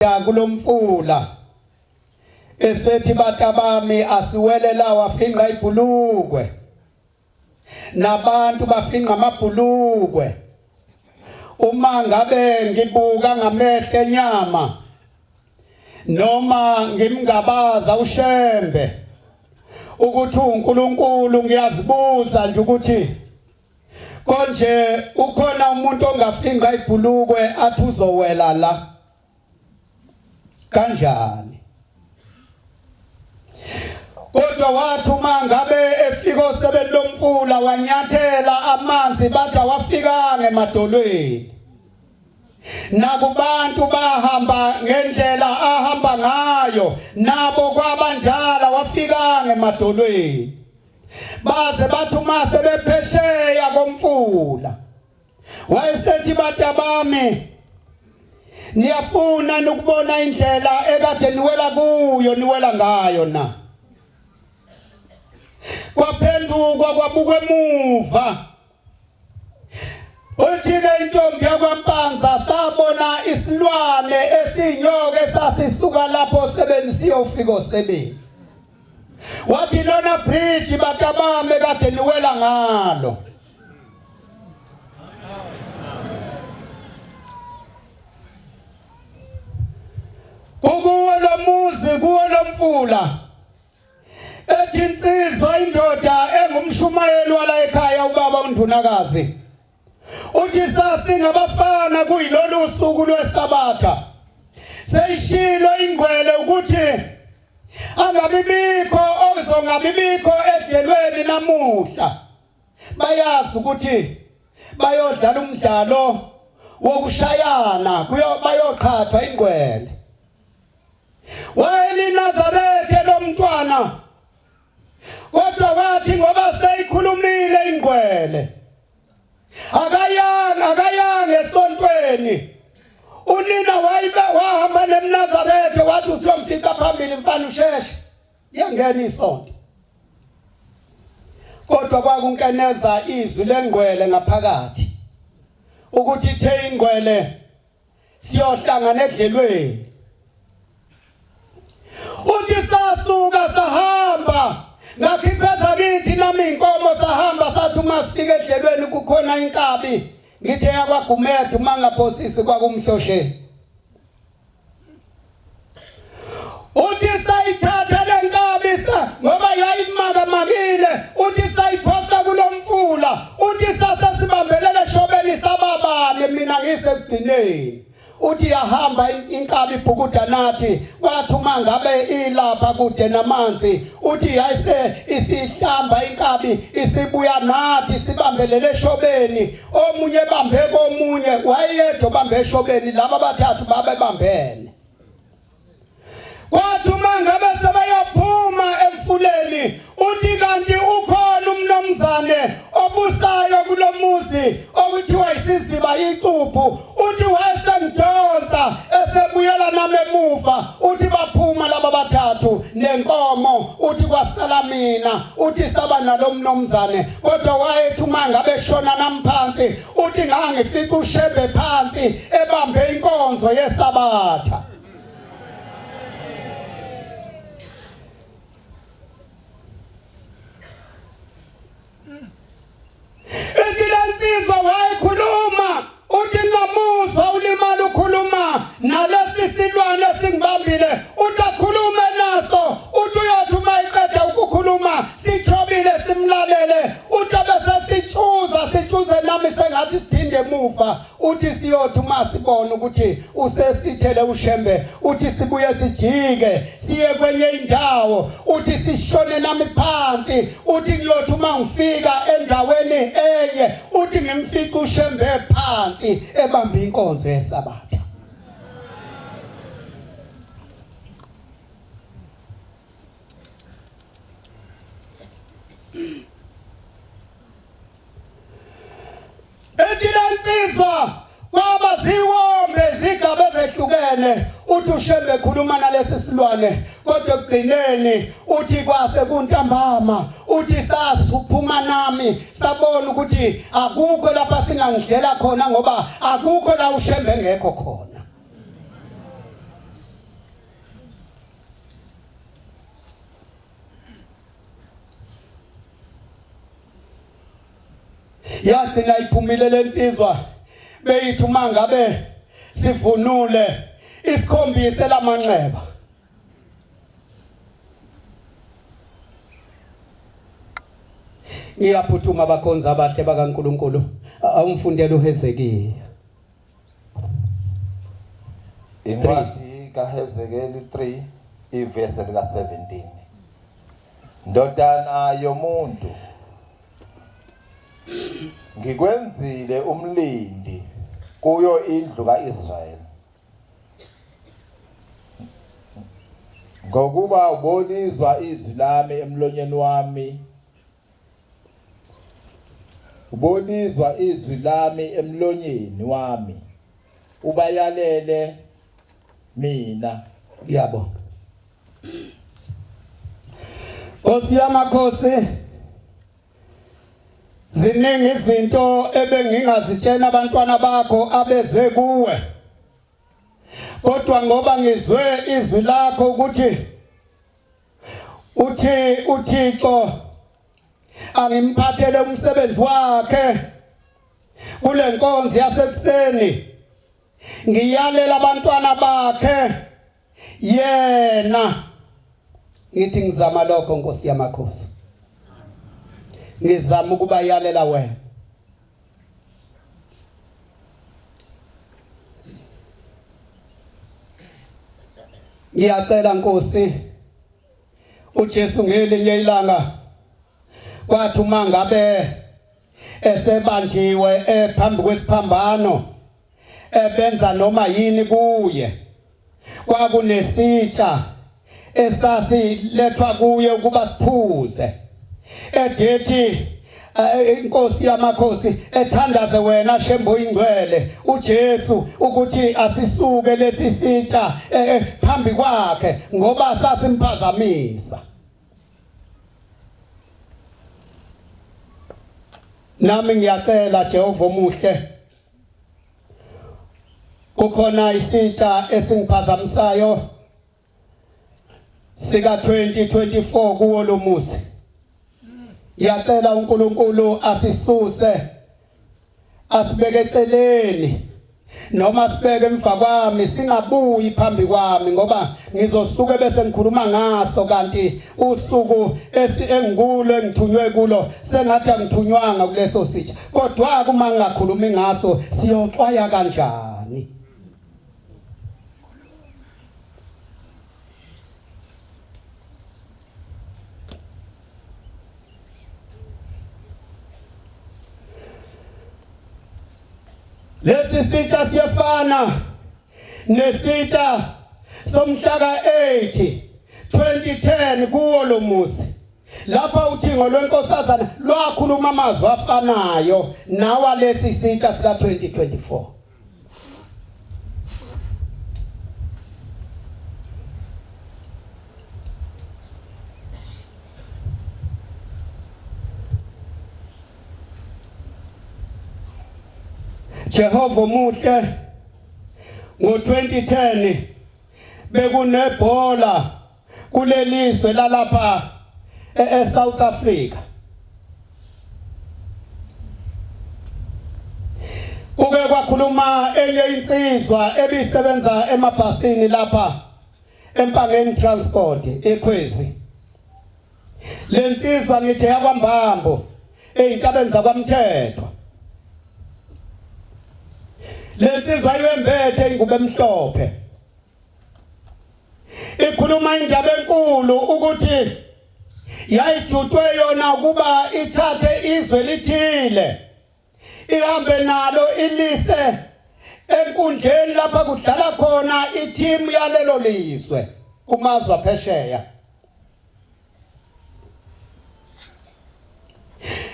Kulomfula esethi batabami asiwele la, wafinqa ibhulukwe nabantu bafinqa amabhulukwe. Uma ngabe ngibuka ngamehlo enyama noma ngimngabaza uShembe ukuthi uNkulunkulu, ngiyazibuza nje ukuthi konje ukhona umuntu ongafinqa ibhulukwe athi uzowela la kanjani? Kodwa wathi uma ngabe efika osebeni lomfula wanyathela amanzi, bathi awafikanga emadolweni. Nakubantu bahamba ngendlela ahamba ngayo, nabo kwabanjala, wafikanga emadolweni. Baze bathi uma sebephesheya komfula, wayesethi, "Batabami, niyafuna ukubona indlela ekade niwela kuyo, niwela ngayo na?" Kwaphendukwa kwabukwa emuva. Uthi-ke intombi yakwaMpanza, sabona isilwane esiyinyoka esasisuka lapho sebeni siyofika osebeni. Wathi, "Lona bridge, batabame, kade niwela ngalo." Kukuwo lo muzi, kuwo lo mfula. Ethi insizwa, indoda engumshumayeli wala ekhaya, ubaba uNdunakazi, uthi sasingabafana kuyilolu suku lwesabatha, seyishilo ingwele ukuthi angabibikho ozongabibikho edlelweni namuhla. Bayazi ukuthi bayodlala umdlalo wokushayana, kuyo bayoqhathwa ingwele. WayeliNazarethe lo mntwana, kodwa wathi ngoba seyikhulumile ingwele, akayanga, akayanga esontweni. Unina wayibe wahamba nemNazarethe, wathi, "Usiyomfica phambili, mfana, usheshe." Yangena isonto, kodwa kwakunkeneza izwi lengqwele ngaphakathi ukuthi ithe ingqwele siyohlangana edlelweni. Uthi sasuka sahamba, ngakhipha kithi nami inkomo, sahamba. Sathi uma sifika edlelweni kukhona inkabi, ngithe yakwaGumede, uma ngaphosisi kwakumhlosheni. Uthi sayithatha le nkabi sa ngoba yayimakamakile, uthi sayiphosa kulomfula. Uthi sase sibambelele shobeni, sababane, mina ngisekugcineni. Uthi yahamba inkabi ibhukuda nathi. Kwathi uma ngabe ilapha kude namanzi, uthi yayise isihlamba inkabi, isibuya nathi sibambelele eshobeni, omunye ebambe komunye. Wayedwa obambe eshobeni, laba abathathu babebambene. Kwathi uma ngabe sebeyophuma emfuleni, uthi kanti ukhona umnomzane obusayo kulomuzi okuthiwa isiziba icuphu. Uthi wayesengidonsa esebuyela nami emuva. Uthi baphuma laba bathathu nenkomo, uthi kwasala mina. Uthi saba nalo mnomzane, kodwa wayethi uma ngabe shona nami phansi, uthi ngangifica uShembe phansi ebambe inkonzo yesabatha. Ithi lensizwa wayekhuluma, uthi ngamuzwa ulimala ukhuluma nalesi silwane esingibambile. Uthi akhulume naso, uthi uyothi uma iqeda ukukhuluma sithobile simlalele, uthi bese sitshuza, sitshuze nami sengathi siphinde emuva. Uthi siyothi uma sibona ukuthi usesithele uShembe, uthi sibuye sijike siye kwenye indawo. Uthi sishone nami phansi. Uthi ngiyothi uma ngifika endaweni enye, uthi ngimfice uShembe phansi ebamba inkonzo yesabatha. Ethi lensizwa kwaba ziwombe izigaba ezehlukene. Uthi uShembe ekhuluma nalesi silwane, kodwa ekugcineni uthi kwase kuntambama. Uthi sasuphuma nami, sabona ukuthi akukho lapha singangidlela khona, ngoba akukho la uShembe engekho khona. Yagcina iphumile lensizwa beyithi uma ngabe sivunule isikhombise lamanxeba. Ngiyaphuthuma abakhonzi abahle bakaNkuluNkulu awumfundele uHezekiya. Incwadi kaHezekeli 3 ivesi lika 17. Ndodana yomuntu, ngikwenzile umlindi kuyo indlu kaIsrayeli. Ngokuba ubonizwa izwi lami emlonyeni wami, ubonizwa izwi lami emlonyeni wami, ubayalele mina. Ngiyabonga. Nkosi yamakhosi, ziningi izinto ebengingazitshena abantwana bakho abeze kuwe, kodwa ngoba ngizwe izwi lakho ukuthi uthi uThixo angimphathele umsebenzi wakhe kule nkonzo yasekuseni, ngiyalela abantwana bakhe yena. Ngithi ngizama lokho Nkosi yamakhosi, ngizama ukubayalela wena. Ngiyacela Nkosi uJesu ngelinye ilanga kwathi uma ngabe esebanjiwe ephambi kwesiphambano ebenza noma yini kuye, kwakunesitsha esasilethwa kuye ukuba siphuze, edethi inkosi yamakhosi ethandaze wena Shembo ingcwele uJesu ukuthi asisuke lesi sitsha phambi kwakhe ngoba sasimphazamisa. Nami ngiyacela Jehova omuhle, kukhona isitsha esingiphazamisayo sika 2024 kuwo lo muzi. Ngiyacela uNkulunkulu asisuse, asibeke eceleni, noma sibeke emva kwami, singabuyi phambi kwami, ngoba ngizosuke bese ngikhuluma ngaso, kanti usuku esi engikulo engithunywe kulo sengathi angithunywanga kuleso sitsha. Kodwa kuma ngingakhulumi ngaso siyoxwaya kanjani? Lesi sitsha siyafana nesitsha somhla ka-8 2010 kuwo lo muzi, lapha uthingo lwenkosazana lwakhuluma amazwi afanayo nawa lesi sitsha sika 2024. Jehova omuhle, ngo-2010 bekunebhola kulelizwe lalapha eSouth Africa. Kuke kwakhuluma enye insizwa ebisebenza emabhasini lapha eMpangeni Transport eKhwezi. Lensizwa ngithe yakwaMbambo ezintabeni zakwaMthethwa. Lensizwa iwembethe ingubo emhlophe, ikhuluma indaba enkulu ukuthi yayijutwe yona ukuba ithathe izwe lithile ihambe nalo ilise enkundleni lapha kudlala khona ithimu yalelo lizwe kumazwe aphesheya.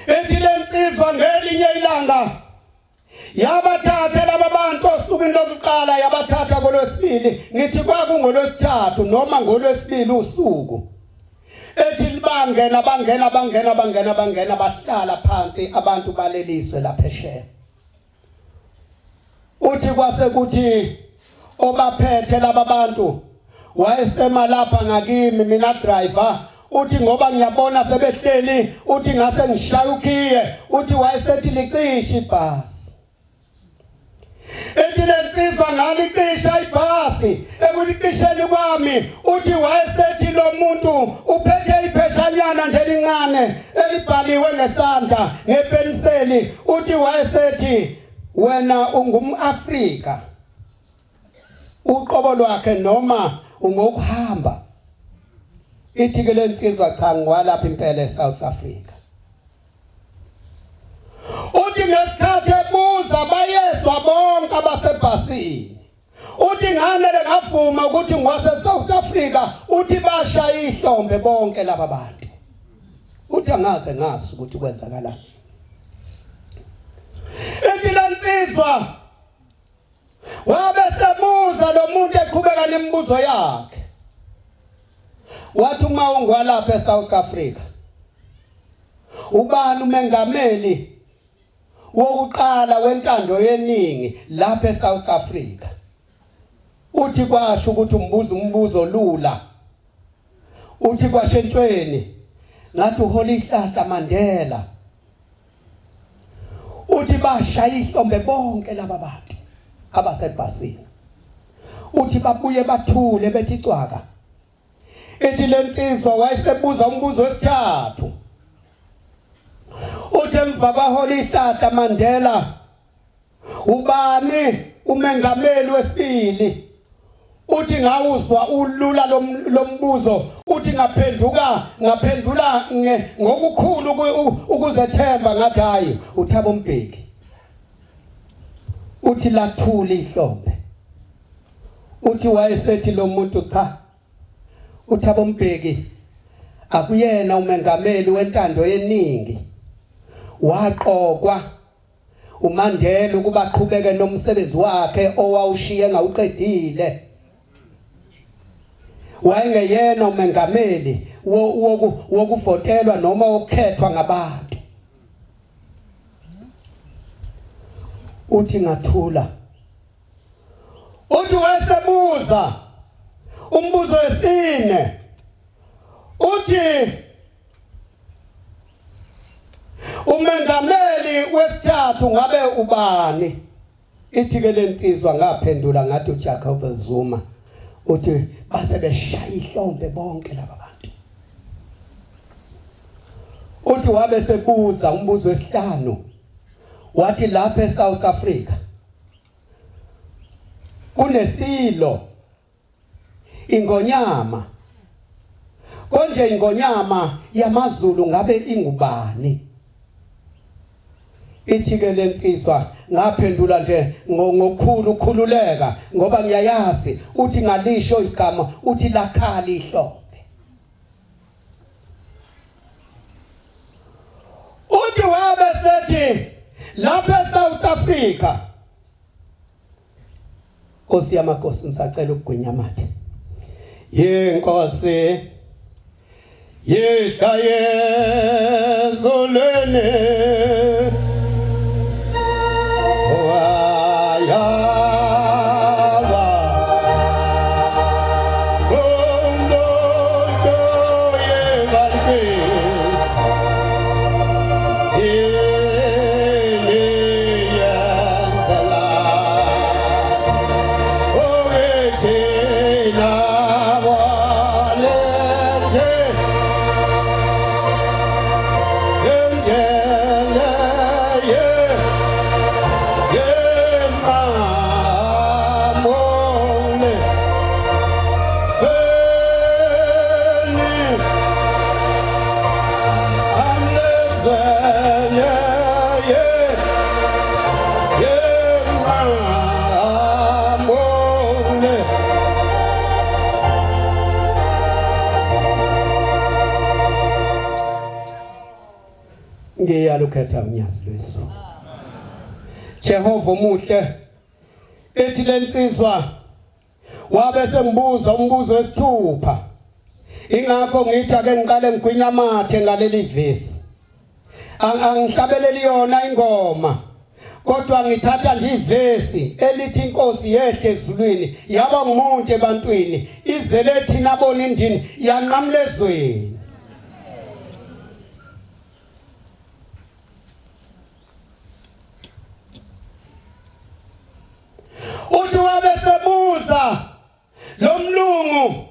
Ethi lensizwa ngelinye ilanga yabathatha laba bantu osukwini lokuqala, yabathatha kolwesibili, ngithi kwakungolwesithathu noma ngolwesibili usuku, ethi bangena bangena bangena bangena bangena bahlala phansi abantu balelizwe laphesheya. Uthi kwase kuthi obaphethe laba bantu wayesema lapha ngakimi mina driver. Uthi ngoba ngiyabona sebehleli, uthi ngase ngishaya ukhiye. Uthi wayesethi licishe ibhasi. Ethi lensizwa ngalicisha ibhasi, ekulicisheni kwami uthi wayesethi lo muntu uphethe ipheshanyana nje elincane elibhaliwe ngesandla ngepeniseli. Uthi wayesethi wena ungumAfrika uqobo lwakhe noma ungokuhamba. Ithi ke lensizwa cha, ngiwalapha impela eSouth Africa. Uthi ngesikhathi ebuza bayezwa bonke abasebhasini. Uthi nganele ngavuma ukuthi ngwase South Africa, uthi bashaya ihlombe bonke laba bantu. Uthi angaze ngazi ukuthi kwenzakalani. Ithi lensizwa wabe sebuza lo muntu eqhubeka nemibuzo yakhe. Wathi uma ungwalapha eSouth Africa, ubani umengameli wokuqala wentando yeningi lapha eSouth Africa? Uthi kwasho ukuthi umbuzo umbuzo lula. Uthi kwashentweni ngathi uhola ihlahla Mandela. Uthi bashaya ihlombe bonke laba bantu abasebhasini. Uthi babuye bathule bethi cwaka. Ithi lensizwa wayesebuza umbuzo wesithathu. Uthi emva kwahola ihlahla Mandela, ubani umengameli wesibili? Uthi ngawuzwa ulula lombuzo. Uthi ngaphenduka ngaphendula ngokukhulu ukuzethemba ngathi hayi uThabo Mbeki. Uthi lathula ihlombe. Uthi wayesethi lo muntu cha, uThabo Mbeki akuyena umengameli wentando yeningi, waqokwa uMandela ukuba aqhubeke nomsebenzi wakhe owawushiye ngawuqedile. Wayengeyena umengameli wokuvotelwa noma wokukhethwa ngabantu. Uthi ngathula. Uthi wayesebuza umbuzo wesine, uthi umengameli wesithathu ngabe ubani? Ithi ke lensizwa ngaphendula ngathi uJacob Zuma. Uthi base beshaya ihlombe bonke laba bantu. Uthi wabe sebuza umbuzo wesihlanu, wathi lapha eSouth Africa kunesilo ingonyama, konje ingonyama yamaZulu ngabe ingubani? Ithi ke lensizwa ngaphendula nje ngokukhulu ukukhululeka ngoba ngiyayazi. Uthi ngalisho igama, uthi lakhala ihlombe. Uthi wabe sethi lapha eSouth Africa, Nkosi yamakhosi, ngisacela ukugwinya amathe. Yenkosi yehla yezulwini wayalwa umuntu yebantwini yenzela ukuthi nabalele endele yemamole feni amlezele yemamole. Ngiyalukhetha unyazi lwezulu. Jehova omuhle. Ethi lensizwa wabe sengibuza umbuzo wesithupha. Ingakho ngithi ake ngiqale ngigwinya amathe ngaleli vesi. Angihlabeleli yona ingoma, kodwa ngithatha nje ivesi elithi inkosi yehle ezulwini yaba ngumuntu ebantwini, izele thina bona indini yanqamula ezweni. Lo mlungu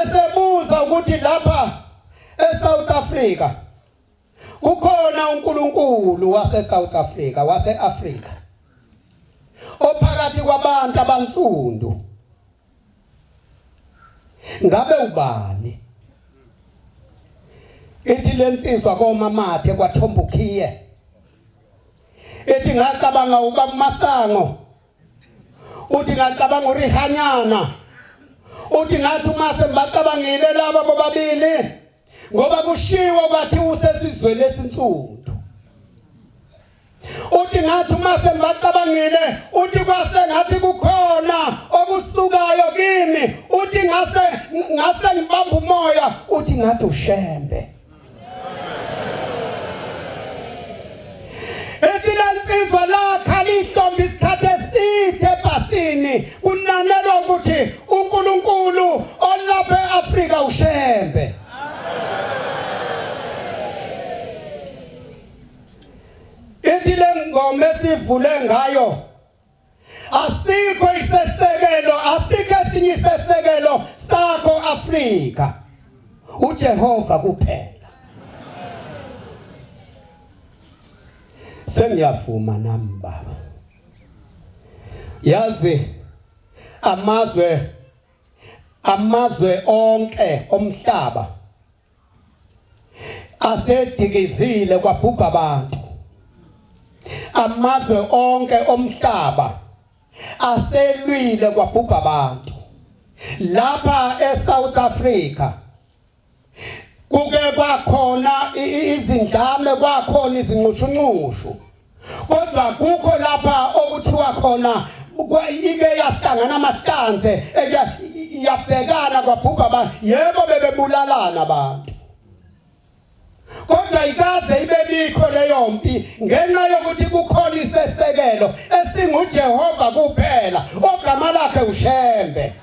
esebuza ukuthi lapha eSouth Africa kukhona uNkulunkulu wase South Africa, wase Africa, ophakathi kwabantu abansundu, ngabe ubani? Ithi lensizwa komamathe kwaThombukhiye, ithi ngacabanga ubaba Masango, uthi ngacabanga uRihanyana, uthi ngathi uma sembacabangile laba bobabili, ngoba kushiwo kwathi usesizweni esinsundu. Uthi ngathi uma sembacabangile, uthi kwase ngathi kukhona okusukayo kimi, uthi ngase ngibamba umoya, uthi ngathi uShembe. Ethi lensizwa lakha lihlombe isikhathi eside ebhasini, kunanelwa ukuthi uNkulunkulu olapha eAfrika uShembe. Ithi le ngoma esivule ngayo, asikho isesekelo, asikho esinye isesekelo sakho Afrika, uJehova kuphela. Sengiyavuma nami baba, yazi amazwe onke omhlaba asedikizile kwabhubha abantu. Amazwe onke omhlaba aselwile kwabhubha abantu. Lapha eSouth Africa kuke kwakhona izindlame, kwakhona izinxushunxushu, kodwa kukho lapha okuthiwa khona ike yahlangana amahlanze, yabhekana kwabhubha abantu. Yebo, bebebulalana abantu, kodwa ikaze ibe bikho leyo mpi ngenxa yokuthi kukhona isesekelo esinguJehova kuphela, ogama lakhe uShembe.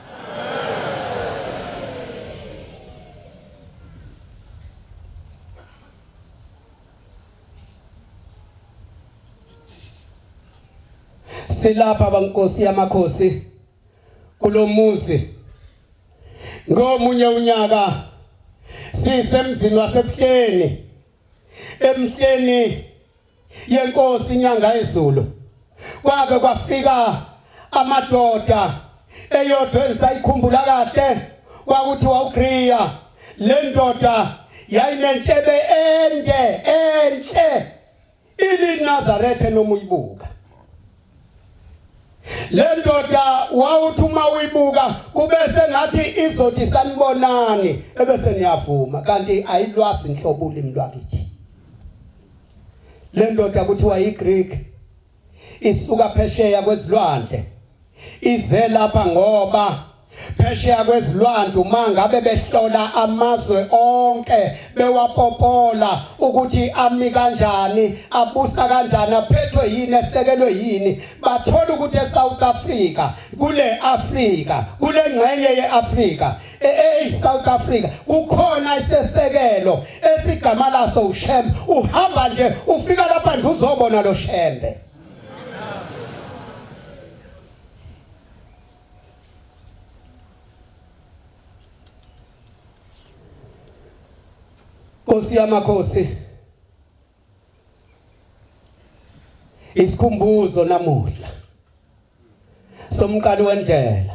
Silapha bankosi yamakhosi kulomuzi ngomunye unyaka, sisemzini wasebuhleni, emhleni yenkosi inyanga yezulu. Kwake kwafika amadoda, eyodwa engisayikhumbula kahle kwakuthiwa uGriya. Le ndoda yayinentshebe ende enhle, iliNazaretha noma uyibuka le ndoda, wawuthi uma uyibuka kube sengathi izothi sanibonani, ebese niyavuma, kanti ayilwazi inhlobo ulimi lwakithi. Le ndoda kuthiwa yiGreek, isuka phesheya kwezilwandle, ize lapha ngoba phesheya kwezilwandle uma ngabe behlola amazwe onke, bewapopola ukuthi ami kanjani, abusa kanjani, aphethwe yini, esekelwe yini, bathola ukuthi eSouth Africa, kule Africa, kule ngxenye yeAfrika eyi-South Africa, kukhona isesekelo esigama laso uShembe. Uhamba nje ufika lapha nje uzobona lo Shembe. Nkosi yamakhosi, isikhumbuzo namuhla somqali wendlela,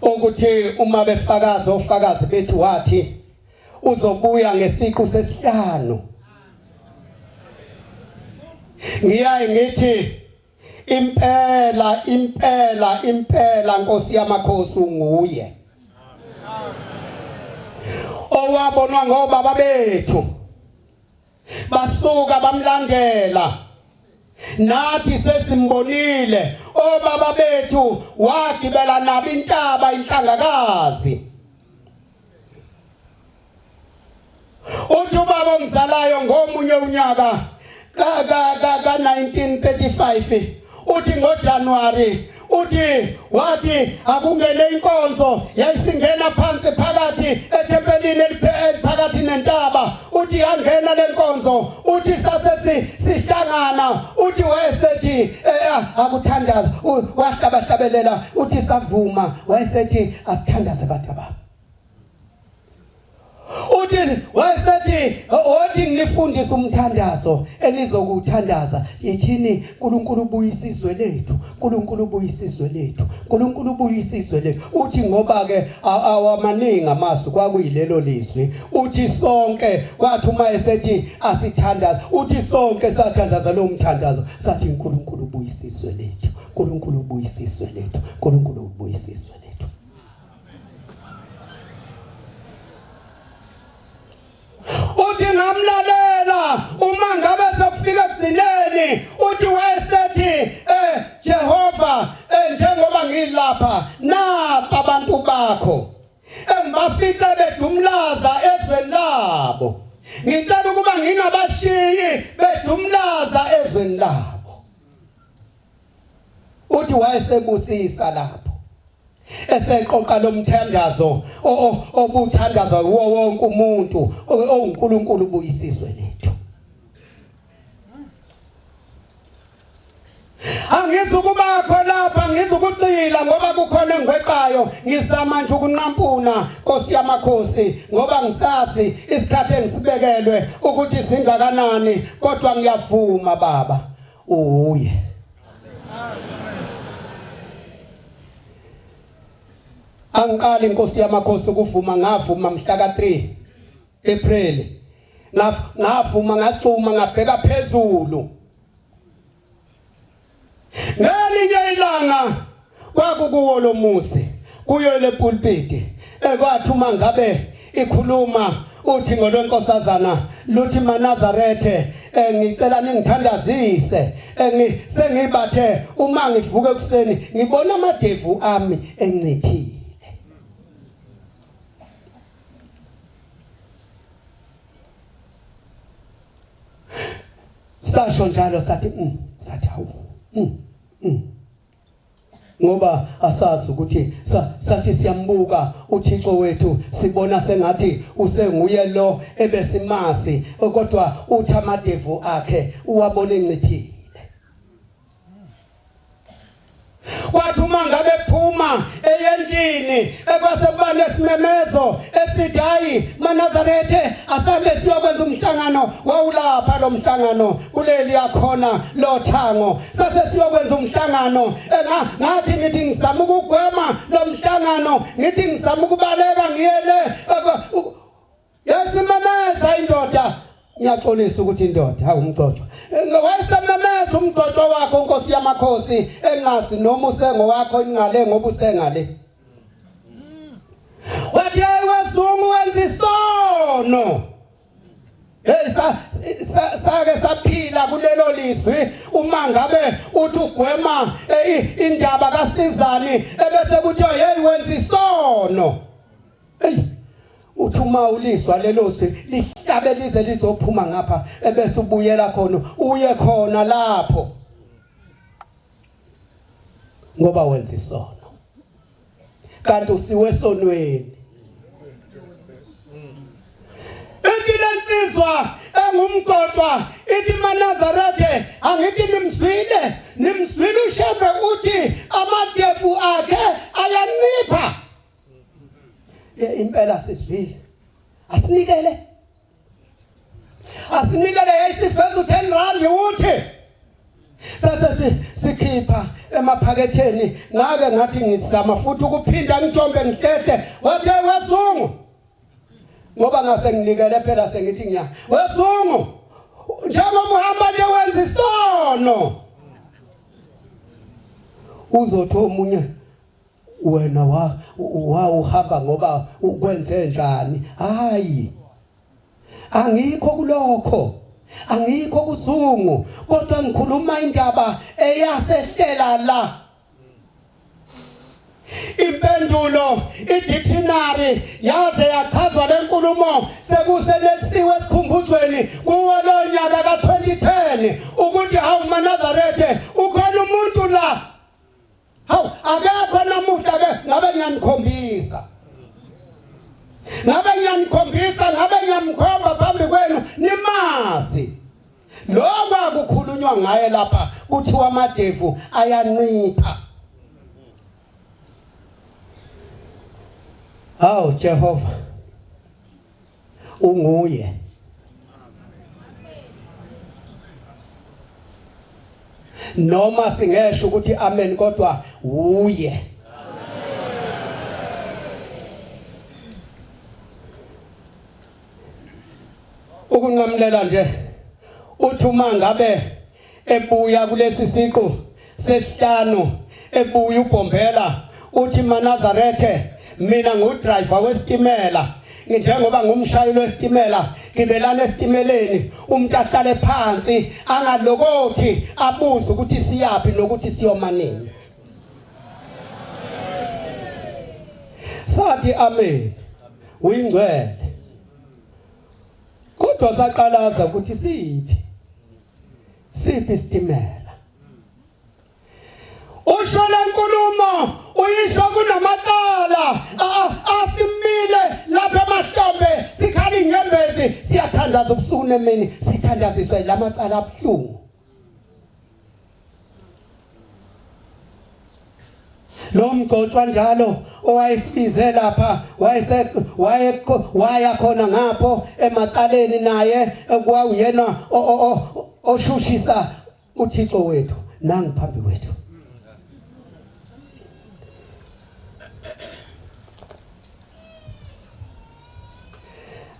ukuthi uma befakaza ofakazi bethu, wathi uzobuya ngesiqu sesihlanu. Ngiyaye ngithi impela impela impela, Nkosi yamakhosi, unguye owabonwa ngobaba bethu, basuka bamlandela, nathi sesimbonile. Obaba bethu wagibela nabo intaba inhlangakazi. Uthi ubaba omzalayo ngomunye unyaka ka 1935, uthi ngoJanuary, uthi wathi akungene inkonzo, yayisingena phansi phakathi ethempelini eliphakathi nentaba, uthi Uthi yangena lenkonzo, uthi sase sihlangana, uthi wayesethi eh, akuthandaza, wahlabahlabelela, uthi savuma, wayesethi asithandaze bantabami. Uthi wayesethi othi ngilifundise umthandazo elizokuthandaza, ithini uNkulunkulu ubuyisa izwe lethu, uNkulunkulu ubuyisa izwe lethu, uNkulunkulu ubuyisa izwe lethu. Uthi ngoba ke awamaningi amazwi kwakuyilelo lizwi. Uthi sonke kwathi uma esethi asithandaza, uthi sonke sathandaza lo mthandazo sathi uNkulunkulu ubuyisa izwe lethu, uNkulunkulu ubuyisa izwe lethu, uNkulunkulu ubuyisa izwe lethu. Uthi ngamlalela uma ngabe sekufika ekugcineni, uthi wayesethi eh Jehova, eh njengoba ngilapha napa abantu bakho engibafice bedumlaza ezweni labo, ngicela ukuba ngingabashiyi bedumlaza ezweni labo. Uthi wayesebusisa lapho eseqoqa lomthandazo obuthandazwa kuwo wonke umuntu owuNkulunkulu ubuyisizwe lethu. Angizukubakho lapha, ngizukugxila ngoba kukhona engikweqayo, ngizama nje ukunqampuna Nkosi yamakhosi ngoba ngisazi isikhathi engisibekelwe ukuthi singakanani, kodwa ngiyavuma baba uwuye. Angiqali inkosi yamakhosi ukuvuma, ngavuma mhla ka3 April. Ngavuma ngaxuma ngabheka phezulu. Ngelinye ilanga kwakukuwo lo muzi kuyo le pulpit ekwathi uma ngabe ikhuluma uthi ngolwenkosazana luthi maNazarethe eh, ngicela ningithandazise eh, sengibathe uma ngivuka ekuseni ngibona amadevu ami enciphile. Sasho njalo sathi sathi hawu ngoba asazi ukuthi sathi siyambuka uThixo wethu sibona sengathi usenguye lo ebesimazi, kodwa uthi amadevu akhe uwabona enciphile. Kwathi uma ngabe phuma eyendlini ekwase kuba nesimemezo esithi hayi maNazarethe asambe siyokwenza umhlangano, wawulapha lo mhlangano kuleli yakhona lothango, sase siyokwenza umhlangano. Ngathi ngithi ngizama ukugwema lo mhlangano, ngithi ngizama ukubaleka ngiyele yasimemeza indoda. Ngiyaxolisa ukuthi indoda hawu umgcotshwa wayesememeza umgcotshwa wakho Nkosi yamakhosi engazi noma usengowakho ingale ngoba usengale. Wathi hey wezungu wenza isono. Hey sake saphila kulelo lizwi uma ngabe uthi ugwema indaba kaSizani ebese kuthiwa hey wenza isono. Ey uthi uma ulizwa lelo zwi lihlabe lize lizophuma ngapha ebese ubuyela khona uye khona lapho ngoba wenza isono kanti usiwe esonweni. Ithi lensizwa engumgcotshwa ithi maNazarethe angithi nimzwile, nimzwile uShembe uthi amadefu akhe ayancipha. Impela sizwile, asinikele asinikele yayisiveza u10 rand uthi sase sikhipha emaphaketheni. Ngake ngathi ngizama futhi ukuphinda ngijombe ngitete, wathi wezungu ngoba ngase nginikele phela sengithi ngiya wezungu njengoba uhamba nje wenza isono uzothi omunye wena wa wawuhamba ngoba ukwenze njani. Hayi angikho kulokho, angikho kuzungu, kodwa ngikhuluma indaba eyasehlela la. Impendulo idictionary yaze yachazwa lenkulumo sekuselesiwe esikhumbuzweni kuwo lo nyaka ka-2010 ukuthi hawu maNazarethe ukhona umuntu la. Hawu akekho namuhla ke ngabe ngiyanikhombisa. Ngabe ngiyanikhombisa, ngabe ngiyamkhomba phambi kwenu nimazi. Lokho akukhulunywa ngaye lapha kuthiwa amadevu ayancipha. Awu Jehova unguye. Noma singesho ukuthi amen kodwa uye. Ukunqamulela nje uthi uma ngabe ebuya kulesi siqu sesihlanu ebuya ubhombela uthi maNazarethe mina ngudriver wesitimela njengoba ngumshayeli wesitimela gibelana esitimeleni umuntu ahlale phansi angalokothi abuze ukuthi siyaphi nokuthi siyoma nini sathi amen uyingcwele kodwa saqalaza ukuthi siphi siphi isitimela usho lenkulumo uyisho kunamacala asimile lapha emahlombe sikhala inyembezi siyathandaza ubusuku nemini sithandaziswa lamacala abuhlungu Lo mgcotshwa njalo owayesibize lapha wayese waye waya khona ngapho emacaleni naye kwawuyena oshushisa uThixo wethu nangu phambi kwethu.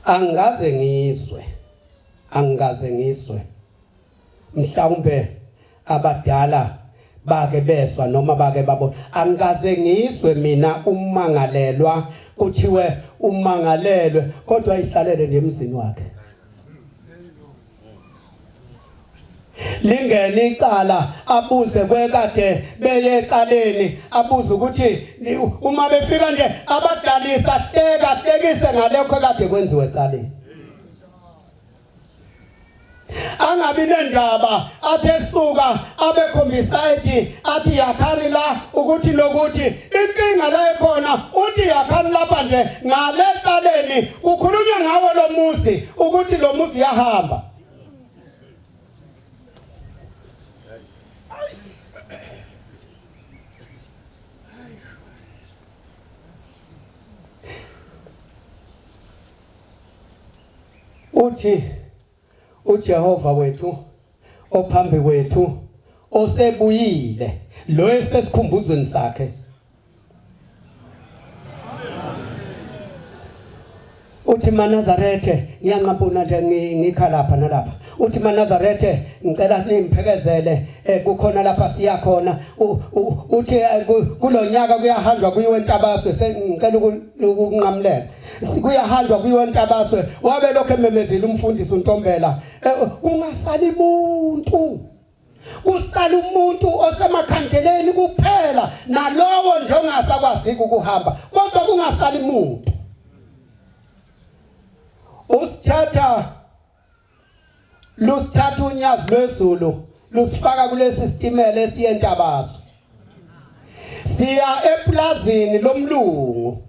Angikaze ngizwe angikaze ngizwe mhlawumbe abadala bake bezwa noma bake babona angikaze ngizwe mina ummangalelwa kuthiwe umangalelwe kodwa ihlalele nje emzini wakhe lingene icala abuze kwekade beye ecaleni abuze ukuthi uma befika nje abadalisa hleka hlekise ngalokho kade kwenziwe ecaleni angabi nendaba athi esuka abekhombisa ethi athi yakhani la ukuthi lokuthi inkinga la ekhona uthi yakhani lapha nje ngale caleni kukhulunywa ngawo lo muzi ukuthi lo muzi uyahamba Uthi uJehova wethu ophambi kwethu osebuyile lo esesikhumbuzweni sakhe uthi maNazarethe ngiyanqampuna nje ngikha lapha nalapha uthi maNazarethe ngicela ningiphekezele eh, kukhona lapha siya khona uthi eh, kulonyaka kuyahanjwa kuyiwe entabaswe sengicela ukunqamulela kuyahanjwa kuyiwe entabaswe wabe lokho ememezile umfundisi uNtombela eh, kungasali muntu kusala umuntu osemakhandeleni kuphela nalowo nje ongasakwazi ukuhamba kodwa kungasali muntu usithatha lusithatha unyazi lwezulu lusifaka kulesi sitimela esiye entabazwe siya eplazini lomlungu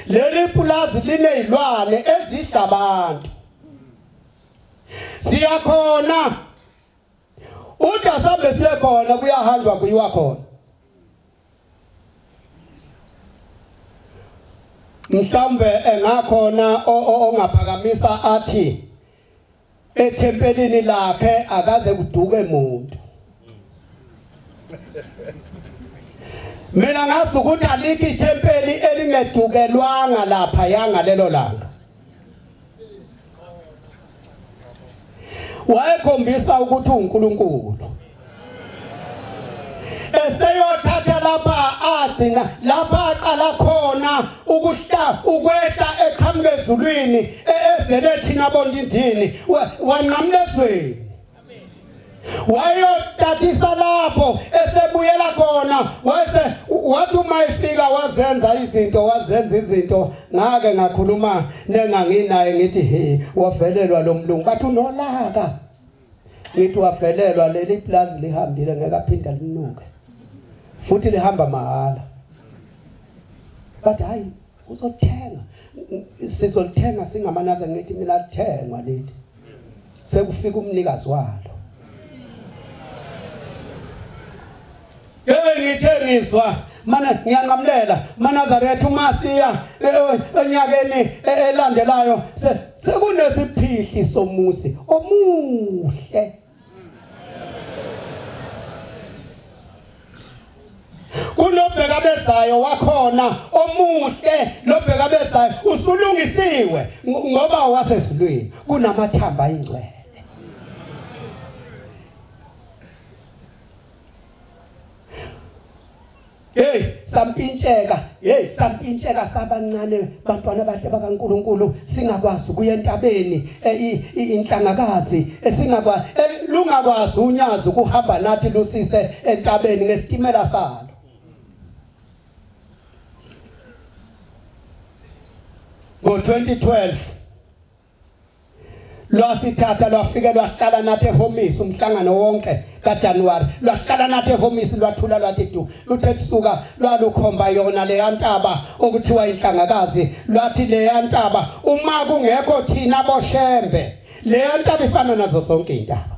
leli pulazi linezilwane ezidla abantu siyakhona uthi asambe siye khona kuyahanjwa kuyiwa khona mhlawumbe engakhona ongaphakamisa athi ethempelini lakhe akaze kuduke muntu mina ngazi ukuthi alikho ithempeli elingedukelwanga lapha yanga lelo langa Wayekhombisa ukuthi uNkulunkulu. Eseyothatha lapha agcina lapha aqala khona ukuhla ukwehla eqhamuka ezulwini e-, ezele thina bondindini wanqamula ezweni. Wayotatisa lapho esebuyela khona wase wathi uma efika wazenza izinto wazenza izinto ngake ngakhuluma nenganginaye ngithi he wavelelwa lo mlungu bathi unolaka ngithi wavelelwa leli plaza lihambile ngeke aphinda linuke futhi lihamba mahhala bathi hayi. Uzothenga, sizolithenga singamanaza. Ngithi mina lithengwa leli, sekufika umnikazi walo. Hey, ngithe ngizwa mana ngiyanqamulela maNazaretha uma siya enyakeni elandelayo sekunesiphihli somuzi omuhle. Kunobheka bezayo wakhona omuhle, lobheka bezayo usulungisiwe ngoba wasezulwini, kunamathamba ayingcwele. Hey, sampintsheka, hey, sampintsheka sabancane bantwana abahle bakaNkuluNkulu, singakwazi ukuya entabeni inhlangakazi esingakwazi lungakwazi unyazi ukuhamba nathi lusise entabeni ngesitimela salo. Ngo-2012 lwasithatha lwafike lwahlala nathi ehomisi umhlangano wonke kaJanuary, lwahlala nathi ehomisi, lwathula lwathi du, luthe suka lwalukhomba yona leya ntaba okuthiwa inhlangakazi, lwathi leya ntaba uma kungekho thina boshembe, leya ntaba ifana nazo zonke intaba.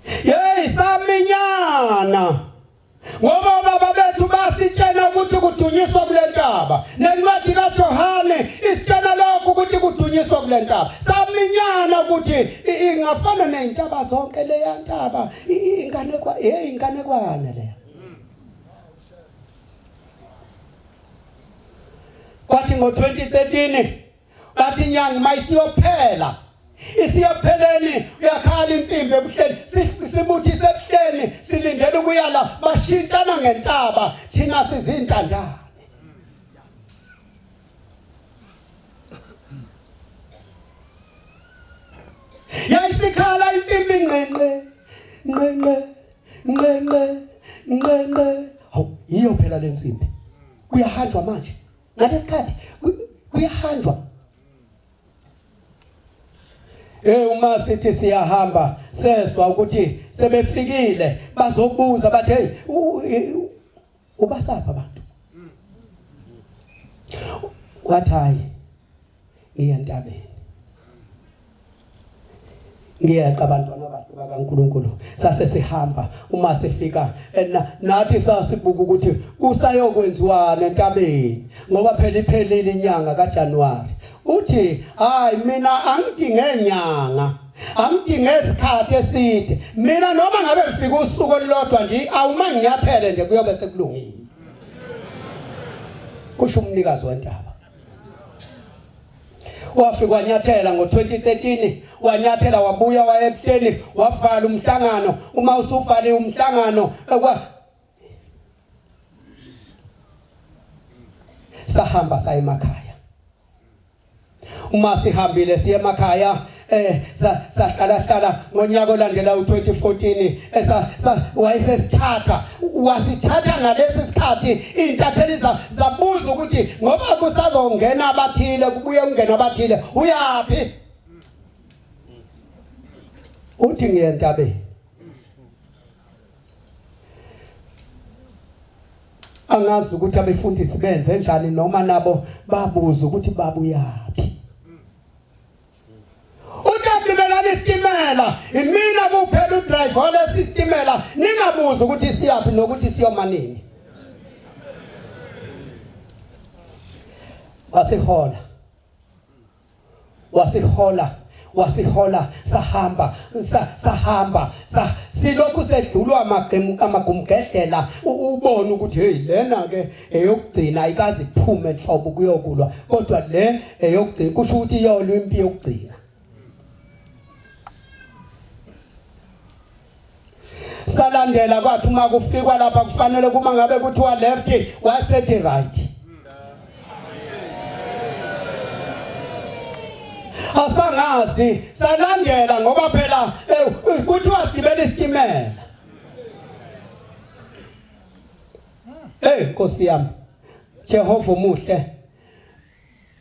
Hey, saminyana ngoba obaba bethu basitshela ukuthi kudunyiswa kule ntaba, nencwadi kaJohane isitshela lokho ukuthi kudunyiswa kule ntaba. Saminyana ukuthi ingafana nezintaba zonke leya ntaba, inganekwa, hey, inganekwane leya. Kwathi ngo-2013 bathi inyanga mayisiyophela, isiyopheleni, uyakhala insimbi ebuhleni, sibuthise ebuhleni, silindele ukuya la, bashintshana ngentaba, thina sizintandane. Yayisikhala insimbi nqenqe nqenqe nqenqe nqenqe. Hawu, yiyo phela lensimbi, kuyahanjwa manje ngalesikhathi, kuyahanjwa. Uma sithi siyahamba, sezwa ukuthi sebefikile, bazobuza bathi, hey, ubasapha abantu? Wathi, hayi, ngiya entabeni, ngiyeqa abantwana abahle bakaNkuluNkulu. Sase sihamba, uma sifika nathi sasibuka ukuthi kusayokwenziwana entabeni, ngoba phela iphelile inyanga kaJanuary. Uthi, hayi, mina angidinge nyanga, angidinge isikhathi eside mina, noma ngabe ngifika usuku olulodwa nje, awuma nginyathele nje, kuyobe sekulungile, kusho umnikazi wentaba. Wafika wanyathela ngo-2013, wanyathela wabuya waya ebuhleni, wavala umhlangano. Uma usuvaliwe umhlangano, sahamba saya emakhaya. Uma sihambile siye emakhaya, sahlala hlala ngonyaka olandela u2014, esa wayesesithatha, wasithatha ngalesi sikhathi. Intatheli zabuza ukuthi ngoba kusazongena abathile, kubuye kungena abathile, uyapi? Uthi, ngiye entabeni. Angazi ukuthi abefundisi benze njani, noma nabo babuza ukuthi babuyaphi. Uthi, gibelani isitimela, imina kuphela udriver walesi sitimela, ningabuzi ukuthi siyaphi nokuthi siyoma nini. Wasihola, wasihola, wasihola, sahamba, sahamba, silokhu sedlulwa amagumgedlela, ubone ukuthi hey, lena ke eyokugcina, ayikazi iphume enhlobo kuyokulwa, kodwa le eyokugcina, kusho ukuthi iyolwa impi yokugcina. Salandela, kwathi uma kufikwa lapha kufanele kuma ngabe kuthiwa left, wasethi right. Asangazi, salandela ngoba phela kuthiwa sigibela isitimela. Hey, Nkosi yami, Jehova umuhle.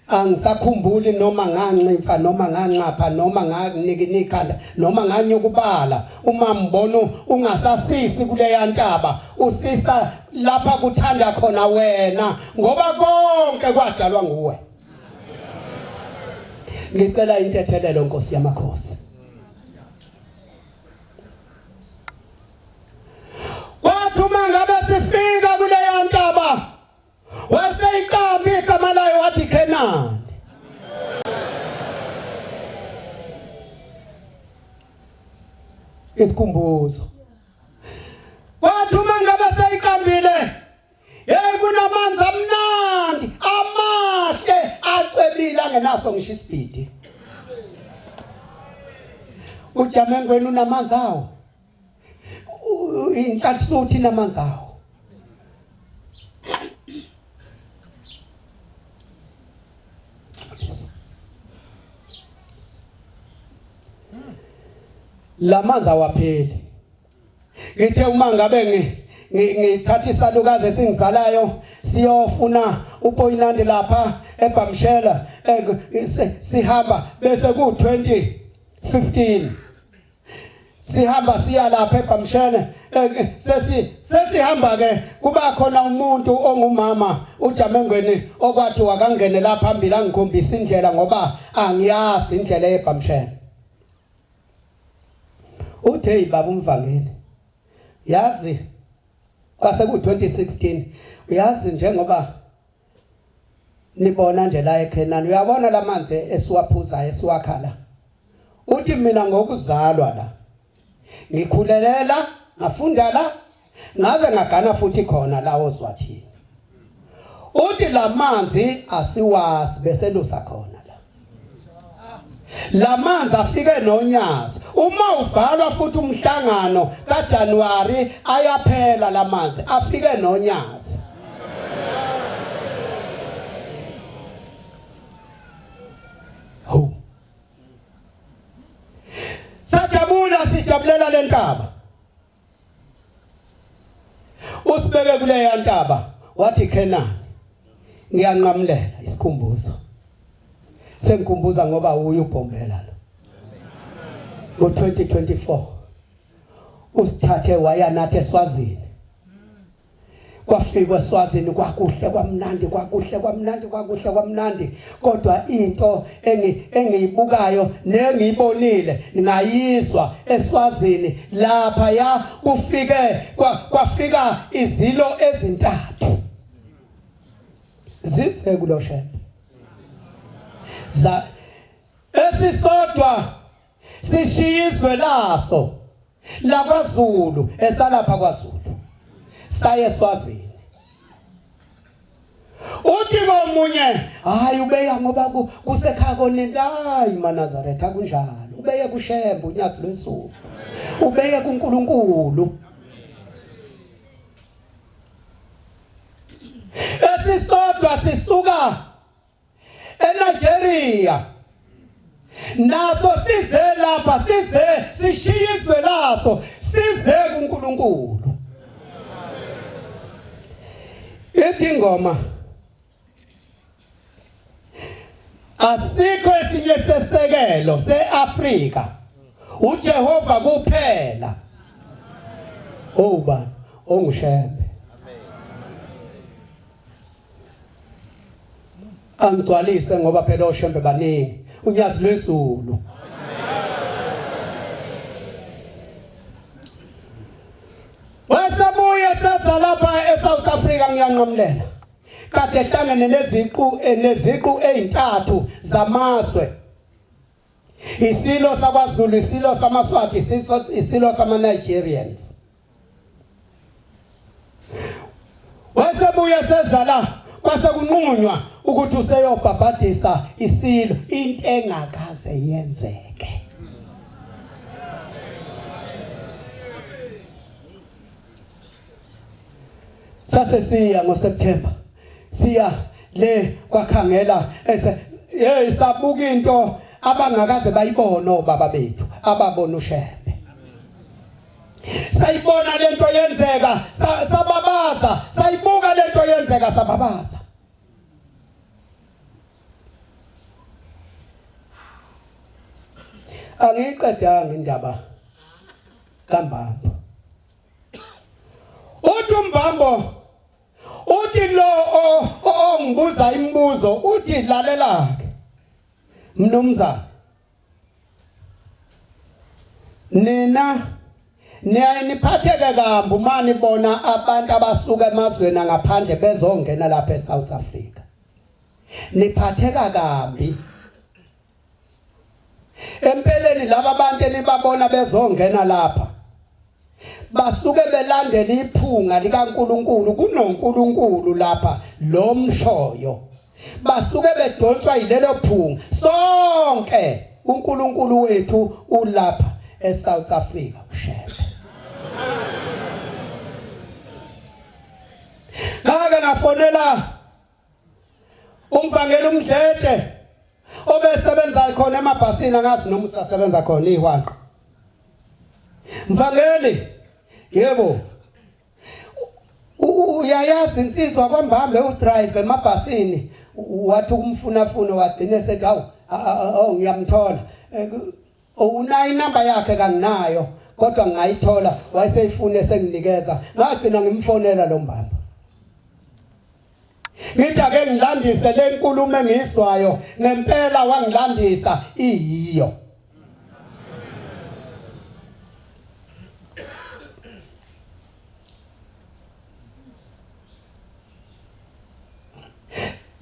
Angisakhumbuli noma nganximfa noma nganxapha noma nganikina ikhanda noma nganyukubala uma mbono ungasasisi kuleya ntaba usisa lapha kuthanda khona wena ngoba konke kwadalwa nguwe. Ngicela intethelelo Nkosi yamakhosi. Kwathi uma ngabe sifika kuleya ntaba waseyiqamba igama layo wathi Kenani. Isikhumbuzo. Kwathi uma ngabe seyiqambile Hey kunamanzi amnandi amahle acebile angenaso ngisho isibhidi. Ujamengweni unamanzi awo. Inhlanhla inamanzi awo. Lamanzi awapheli. Ngithe uma ngabe ngithatha isalukazi esingizalayo siyofuna upoyinandi lapha eBhamshela eh, sihamba bese ku 2015 sihamba siya lapha eBhamshela eh, sesi sesihamba ke kuba khona umuntu ongumama uJamengweni okwathi wakangene la phambili angikhombisa indlela ngoba angiyazi indlela eBhamshela. Uthe hey baba umvangeli yazi kwase ku 2016 uyazi njengoba nibona nje la eKhenani uyabona lamanzi esiwaphuzayo esiwakhala uthi mina ngokuzalwa la ngikhulelela ngafunda la ngaze ngagana futhi khona la ozwathini uthi lamanzi asiwazi beselusa khona la lamanzi afike nonyazi uma uvalwa futhi umhlangano kaJanuary ayaphela lamanzi afike nonyazi Hawu Sajabula sijabulela lentaba Usibeke kuleya ntaba wathi Kenani ngiyanqamulela isikhumbuzo sengikhumbuza ngoba uye ubhombela lo ngo-2024 usithathe waya nathi eSwazini Kwafikwa eSwazini kwakuhle kwamnandi kwakuhle kwamnandi kwakuhle kwamnandi kodwa into engi engiyibukayo nengiyibonile ngayizwa eSwazini lapha ya kufike kwafika izilo ezintathu zize kuloshembe za esisodwa sishiya izwe laso lakwaZulu esalapha kwaZulu saye eSwazini uthi komunye hayi ubeya ngoba kusekhaya konento hayi maNazaretha kunjalo ubeye kuShembe unyazi lwezulu ubeye kuNkulunkulu esisodwa sisuka eNigeria naso size lapha size sishiye izwe laso size kuNkulunkulu ithi ingoma asikho esinye sesekelo seAfrika uJehova kuphela owubani ongushembe angigcwalise ngoba phela oshembe baningi unyazi lwezulu wasebuye seza lapha eSouth Africa ngiyanqamulela kade ehlangene neziqu neziqu ezintathu zamazwe isilo sakwaZulu isilo samaSwati isilo sama Nigerians Wasebuye seza la kwase kunqunywa ukuthi useyobhabhadisa isilo into engakaze yenzeke. Sase siya ngoSeptember siya le kwakhangela ese hey sabuka into abangakaze bayibona obaba bethu ababona uShembe sayibona lento yenzeka sababaza sayibuka lento yenzeka sababaza. Angiyiqedanga indaba kaMbambo. Uthi uMbambo uthi lo ongibuza imibuzo uthi lalela ke mnumzane nina niyaye niphatheke kambi uma nibona abantu abasuka emazweni angaphandle bezongena lapha eSouth Africa niphatheka kambi Empeleni laba bantu enibabona bezongena lapha basuke belandela iphunga likaNkuluNkulu kunoNkulunkulu lapha lo mshoyo basuke bedonswa yilelo phunga sonke uNkulunkulu wethu ulapha eSouth Africa uShembe Ngake ngafonela umvangeli umdletshe obesebenza khona emabhasini angazi noma usasebenza khona ihwanqa mvangeli yebo uyayazi insizwa kwambambe udrive emabhasini wathi ukumfunafuna wagcina esethi hawu awu ngiyamthola eh, unayo inamba yakhe kanginayo kodwa ngingayithola wayeseyifuna esenginikeza ngagcina ngimfonela lo mbamba Ngithi ake ngilandise le nkulumo engiyizwayo ngempela wangilandisa iyiyo.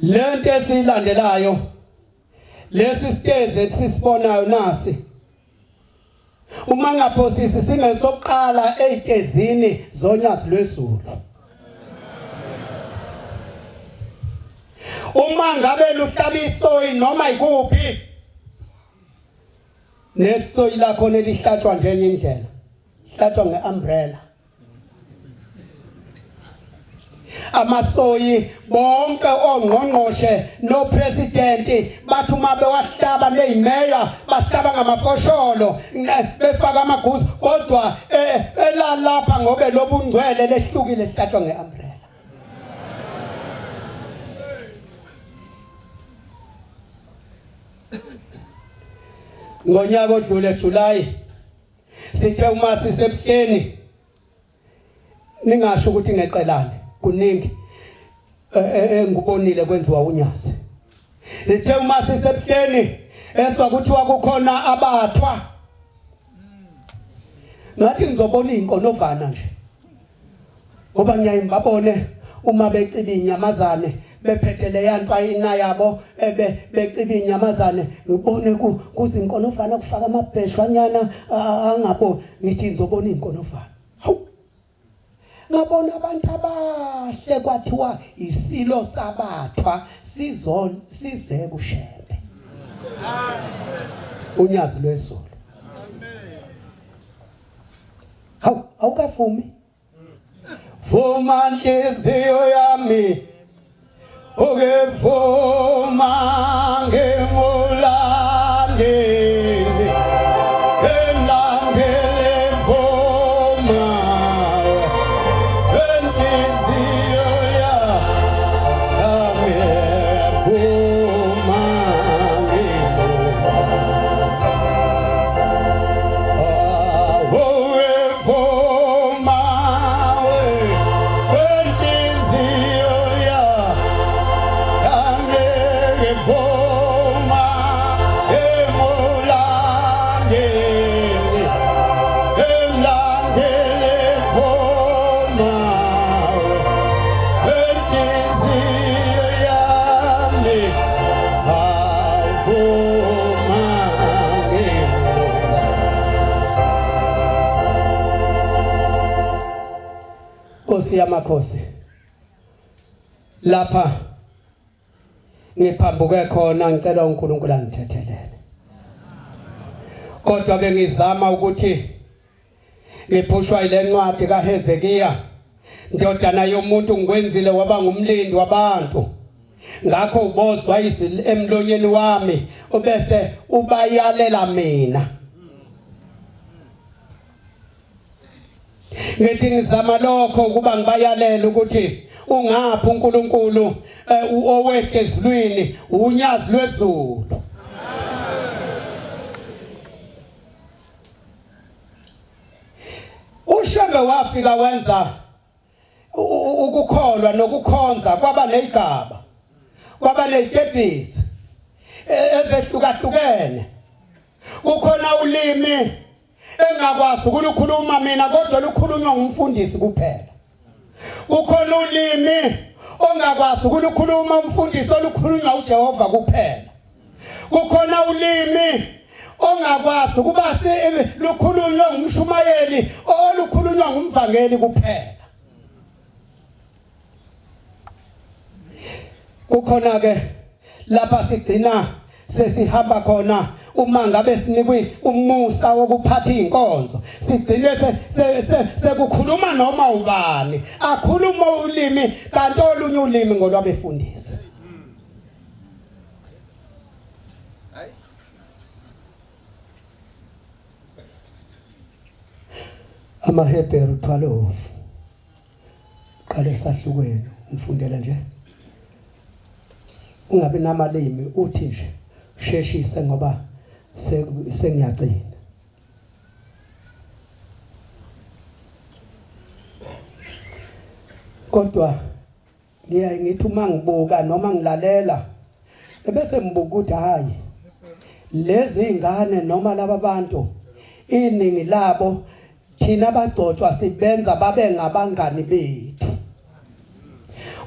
Lento esiyilandelayo lesi sitezi esisibonayo nasi Uma ngaphosisi singesokuqala ezitezini zonyazi lwezulu. Uma ngabe luhlaba isoyi noma ikuphi nesoyi lakho nelihlatshwa njenye indlela hlatshwa ngeumbrella amasoyi bonke ongqongqoshe nopresident bathi uma bewahlaba neyimeya bahlaba ngamafosholo befaka amaguzu kodwa eh, elalapha ngobe lobungcwele lehlukile hlatshwa ngeumbrella ngonyaka odlule July sithe uma sisebuhleni ningasho ukuthi ngeqelane kuningi eh, eh, engikubonile kwenziwa unyazi sithe uma sisebuhleni eswa kuthiwa kukhona abathwa ngathi ngizobona inkonovana nje ngoba ngiyaye ngibabone uma beciba inyamazane bephethe leya nto ayina yabo ebe beciba inyamazane ngibone kuzinkonovana kufaka amabheshwanyana angabo ngithi ngizobona inkonovana hawu ngabona abantu abahle kwathiwa isilo sabathwa sizon size kushembe unyazi lwezulu hawu awukavumi vuma nhliziyo yami uke vuma ngimulandeli emlandele vuma enhliziyo yami vuma Nkosi yamakhosi lapha ngiphambuke khona ngicela uNkulunkulu angithethelele kodwa bengizama ukuthi ngiphushwa ilencwadi kaHezekiya ndodana yomuntu ngikwenzile waba ngumlindi wabantu ngakho ubozwa izwi emlonyeni wami ubese ubayalela mina ngithi ngizama lokho ukuba ngibayalele ukuthi ungaphi uNkulunkulu eh, owehle ezulwini unyazi lwezulu. Ushembe wafika wenza ukukholwa nokukhonza kwaba nezigaba kwaba nezitebhisi ezehlukahlukene. Kukhona ulimi engakwazi ukulukhuluma mina kodwa lukhulunywa ngumfundisi kuphela. Kukhona ulimi ongakwazi ukulukhuluma umfundisi olukhulunywa uJehova kuphela. Kukhona ulimi ongakwazi ukuba lukhulunywe ngumshumayeli olukhulunywa ngumvangeli kuphela. Kukhona ke lapha sigcina sesihamba khona uma ngabe sinikwe umusa wokuphatha inkonzo sigcine sekukhuluma noma ubani akhuluma ulimi kanti olunye ulimi ngolwabefundisi. AmaHebheru 12 qala esahlukweni umfundele nje ungabi namalimi uthi nje sheshise ngoba sengiyagcina. Kodwa ngiyaye ngithi uma ngibuka noma ngilalela ebese ngibuka ukuthi hayi lezi ingane noma laba bantu iningi labo thina abagcotshwa sibenza babe ngabangani bethu.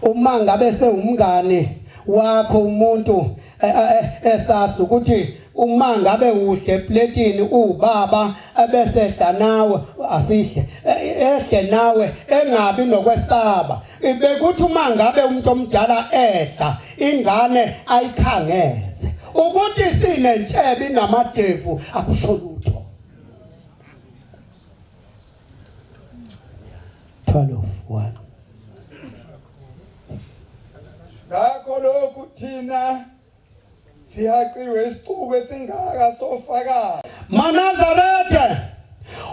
Uma ngabe sewumngani wakho umuntu eh, eh, eh, esasi ukuthi uma ngabe udle epletini ubaba ebese edla nawe asidle ehle nawe engabi nokwesaba bekuthi uma ngabe umuntu omdala edla ingane ayikhangeze ukuthi sinentshebe inamadevu akusho lutho. 12 1. Ngakho lokhu thina sihaqiwe isixuku esingaka sofakazi. MaNazaretha,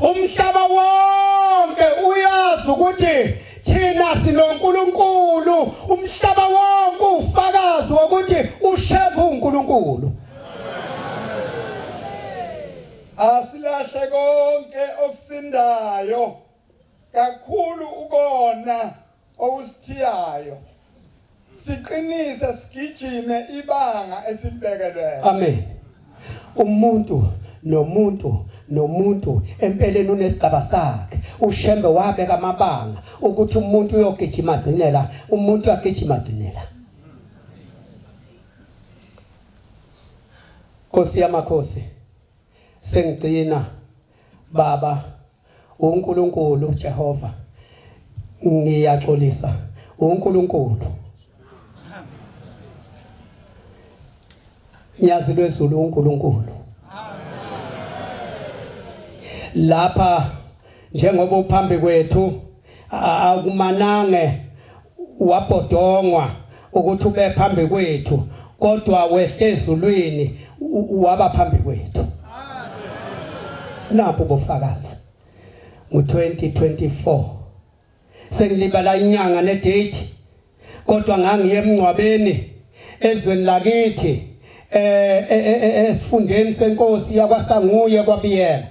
umhlaba wonke uyazi ukuthi thina sinoNkulunkulu. Umhlaba wonke ufakazi wokuthi uShembe uNkulunkulu. Asilahle konke okusindayo kakhulu ukona okusithiyayo, siqinise sigijime ibanga esilibekelweyo. Amen. Umuntu nomuntu nomuntu empeleni unesigaba sakhe. UShembe wabeka amabanga ukuthi umuntu uyogijima agcinela, umuntu uyagijima agcinela. Nkosi yamakhosi, sengigcina baba uNkulunkulu Jehova, ngiyaxolisa uNkulunkulu. Nyazi lwezulu uNkulunkulu. Lapha njengoba uphambi kwethu akumanange wabhodongwa ukuthi ube phambi kwethu kodwa wehle ezulwini waba phambi kwethu. Napho ubufakazi ngo-2024 sengilibala inyanga nedate kodwa ngangiye emngcwabeni ezweni lakithi eh, eh, eh, eh esifundeni senkosi yakwaSanguye kwaBiyela.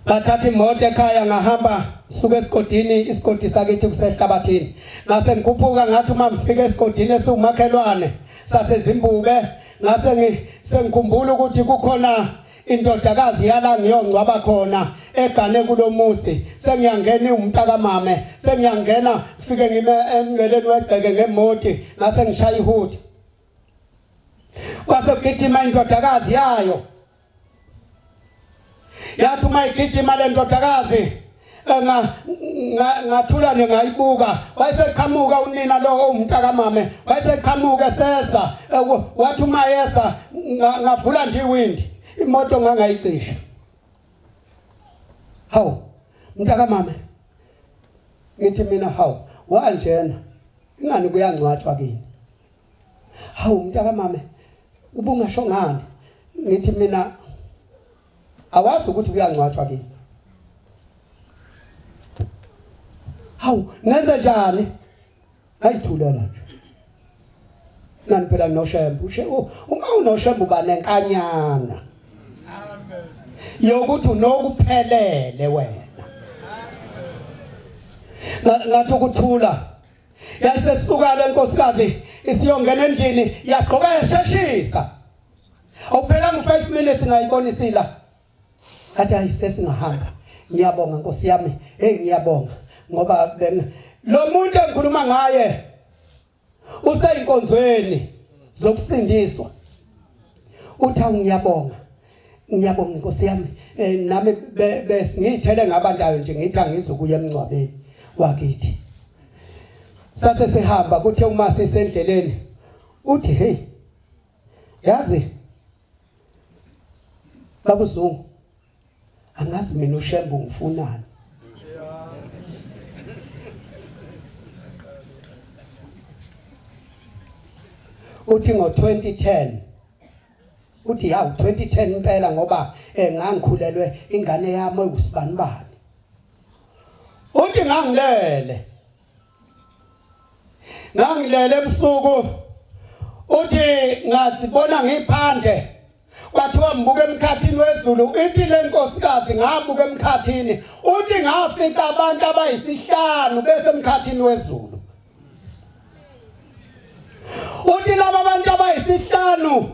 Ngathatha imoto ekhaya ngahamba suka esigodini, isigodi sakithi kusehlabathini. Ngase ngikhuphuka ngathi uma ngifika esigodini esiwumakhelwane saseZimbube ngase sengikhumbula ukuthi kukhona indodakazi yala ngiyongcwaba khona egane kulomuzi. Sengiyangena umntakamame, sengiyangena fike ngime emngceleni wegceke ngemoti ngase ngishaya ihudi. Kwase kugijima indodakazi yayo. Yathi uma igijima le ndodakazi eh, ngathula nje ngayibuka, wayeseqhamuka unina lo owumntakamame, wayeseqhamuka eseza, eh, wathi uma yesa ngavula nje iwindi, imoto ngangayicisha. Hawu mntakamame, ngithi mina hawu wanjena ingani kuyangcwatshwa kini? Hawu mntakamame, ubungasho ngani? Ngithi mina awazi ukuthi kuyangcwatshwa kini. Hawu ngenze njani? Ngayithulela nje. Nani phela noshembe, uma unoshembe uba nenkanyana. Amen. Yokuthi unokuphelele wena. Ngathi ukuthula yasesuka le nkosikazi isiyongena endlini yagqoka yasheshisa. Awuphela ngo 5 minutes ngayibonisila. Ngathi hayi sesingahamba. Ngiyabonga Nkosi yami. Hey ngiyabonga ngoba lo muntu engikhuluma ngaye useyinkonzweni zokusindiswa. Uthi awu ngiyabonga. Ngiyabonga Nkosi yami. Eh nami besingithele ngabantayo nje ngithi angizukuya emncwabeni wakithi. Sase sihamba kuthe uma sisendleleni uthi hey yazi Babuzungu angazi mina uShembe ungifunani. Uthi ngo-2010 uthi yawu 2010 impela ngoba eh ngangikhulelwe ingane yami ekusibanibani. Uthi ngangilele Ngangilele ebusuku uthi ngazibona ngiphandle kwathiwa ngibuka emkhathini wezulu ithi le nkosikazi ngabuka emkhathini uthi ngafica abantu abayisihlanu bese emkhathini wezulu uthi laba bantu abayisihlanu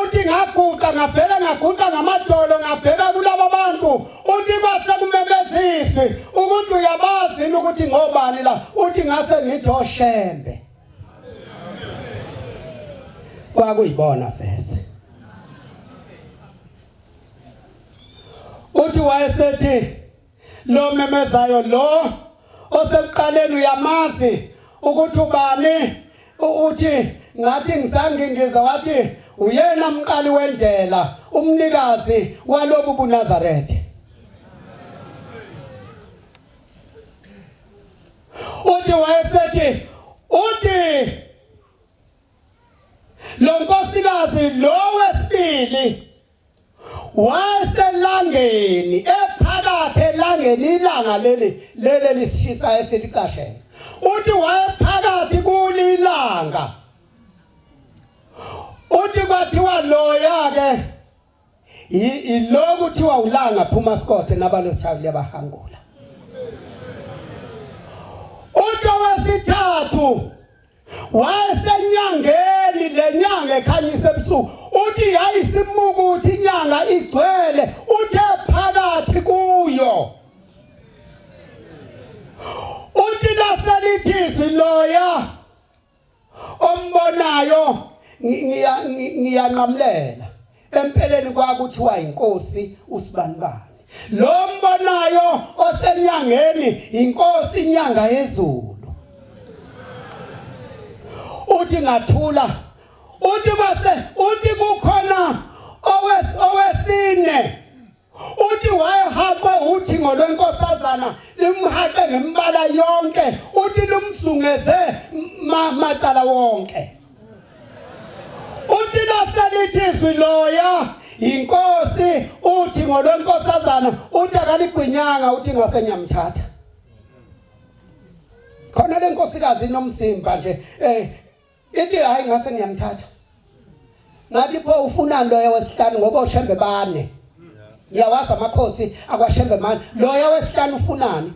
uthi ngaguqa ngavele ngaguqa ngamadolo ngabheka kulaba bantu uthi kwase kumemeziswi ukuthi uyabazi yini ukuthi ngobani la uthi ngase ngithi oshembe kwakuyibona vese uthi wayesethi lo memezayo lo osekuqaleni uyamazi ukuthi ubani uthi ngathi ngisangingiza wathi uyena mqali wendlela umnikazi walobu buNazaretha uthi wayesethi uthi lo nkosikazi lo wesibili waselangeni ephakathi elangeni ilanga leli leli lisishisa esilicashele uthi wayephakathi kulilanga uthi kwathiwa loya ke iloku kuthiwa ulanga phuma sikothe nabalothayo liyabahangula uthi owesithathu Wayesenyangeni le nyanga ekhanyisa ebusuku uthi yayisimuka ukuthi inyanga igcwele uthe phakathi kuyo uthi laselithi izwi loya ombonayo ngiyanqamulela empeleni kwakuthiwa inkosi usibanibani lo mbonayo osenyangeni inkosi inyanga yezulu uthi ngathula uthi kwase uthi kukhona owesine uthi wayehaqwe uthi ngolwenkosazana limhaqe ngembala yonke uthi lumzungeze macala wonke uthi laselithi izwi loya inkosi uthi ngolwenkosazana uthi akaligwinyanga uthi ngase ngiyamthatha khona lenkosikazi inomzimba nje eh ithi hayi ngase ngiyamthatha ngathi pho ufunani loya wesihlanu ngoba oshembe bane ngiyawazi amakhosi akwashembe mane loya wesihlanu ufunani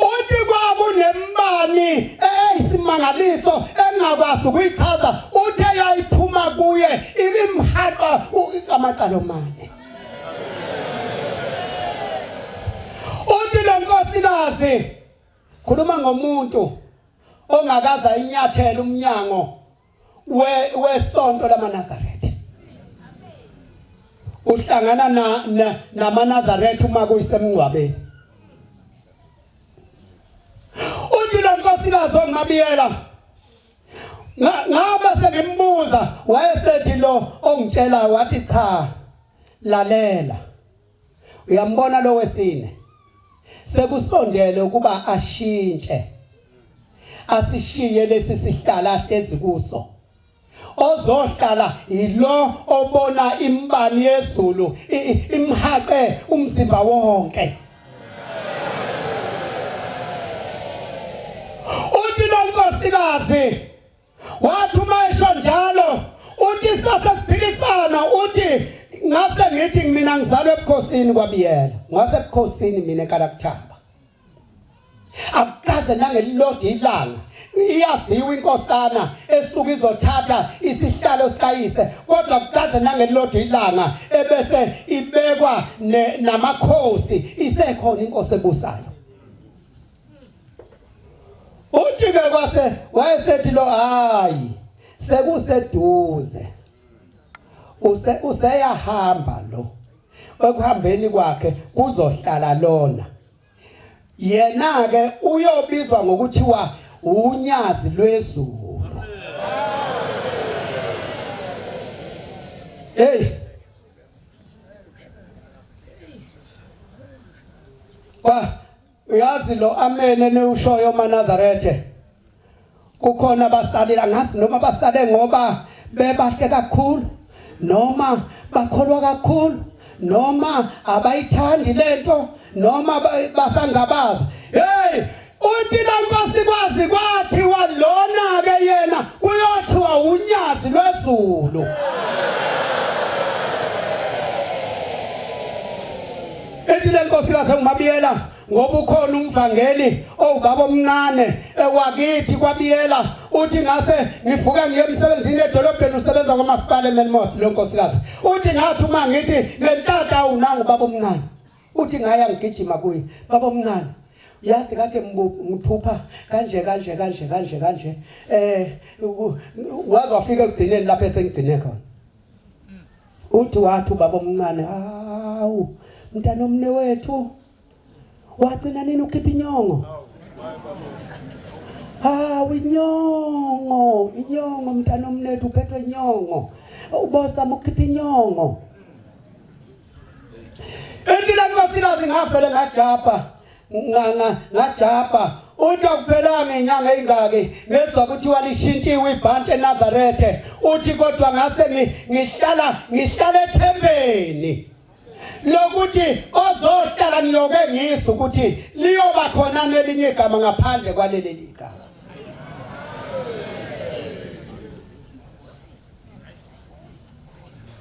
uthi kwakunembani eyisimangaliso engakwazi ukuyichaza uthe yayiphuma kuye ibimhaqa amacala omane uthi lo nkosikazi khuluma ngomuntu ongakaza inyathela umnyango wesonto lamaNazaretha uhlangana na, na namaNazaretha uma kuyisemngcwabeni uthi lo nkosikazi ongumabiyela ngabe sengimbuza wayesethi lo ongitshela wathi cha lalela uyambona lo wesine sekusondele ukuba ashintshe asishiye lesi sihlala ahlezi kuso ozohlala yilo obona imbani yezulu imhaqe umzimba wonke uthi lo nkosikazi wathi uma esho njalo uthi sase siphilisana uthi Ngase ngithi mina ngizalwe ebukhosini kwaBiyela, ngase ebukhosini mina eKalakuthaba. Akukaze nangelilodwa ilanga iyaziwa inkosana esuke izothatha isihlalo sikayise kodwa kukaze nangelilodwa ilanga ebese ibekwa namakhosi isekhona inkosi ebusayo. Uthi ke kwase wayesethi lo hayi sekuseduze use useyahamba lo ekuhambeni kwakhe kuzohlala lona yena ke uyobizwa ngokuthiwa unyazi lwezulu. Hey, kwa Uyazi lo amen eniwushoyo maNazarethe kukhona abasalile angazi noma basale ngoba bebahle kakhulu noma bakholwa kakhulu noma abayithandi lento noma basangabaza. Hey, uthi la nkosi kwazi kwathiwa lona ke yena kuyothiwa unyazi lwezulu. Ethi le nkosikazi engumabiyela ngoba ukhona umvangeli owubaba omncane ewakithi kwabiyela uthi ngase ngivuka ngiye emsebenzini edolobheni usebenza kwamasipala eMelmoth lo nkosikazi uthi ngathi uma ngithi ngenhlanhla awunanga ubaba omncane uthi ngaya ngigijima kuye baba omncane yazi kade ngiphupha kanje kanje kanje kanje kanje eh waze wafika ekugcineni lapho esengigcine khona. Uthi wathi ubaba omncane, hawu mntana omne wethu wagcina nini ukhipha inyongo? Hawu inyongo, inyongo mntana omnethu uphethwe inyongo. Ubosama ukukhipha inyongo. Ethi le nkosikazi ngavele ngajabha ngajabha uthi akuphelanga inyanga eyingaki ngezwa kuthiwa lishintshiwe ibhantshi eNazarethe uthi kodwa ngase ngihlala ngihlala ethembeni lokuthi ozohlala ngiyoke ngizwe ukuthi liyoba khona nelinye igama ngaphandle kwaleli ligama.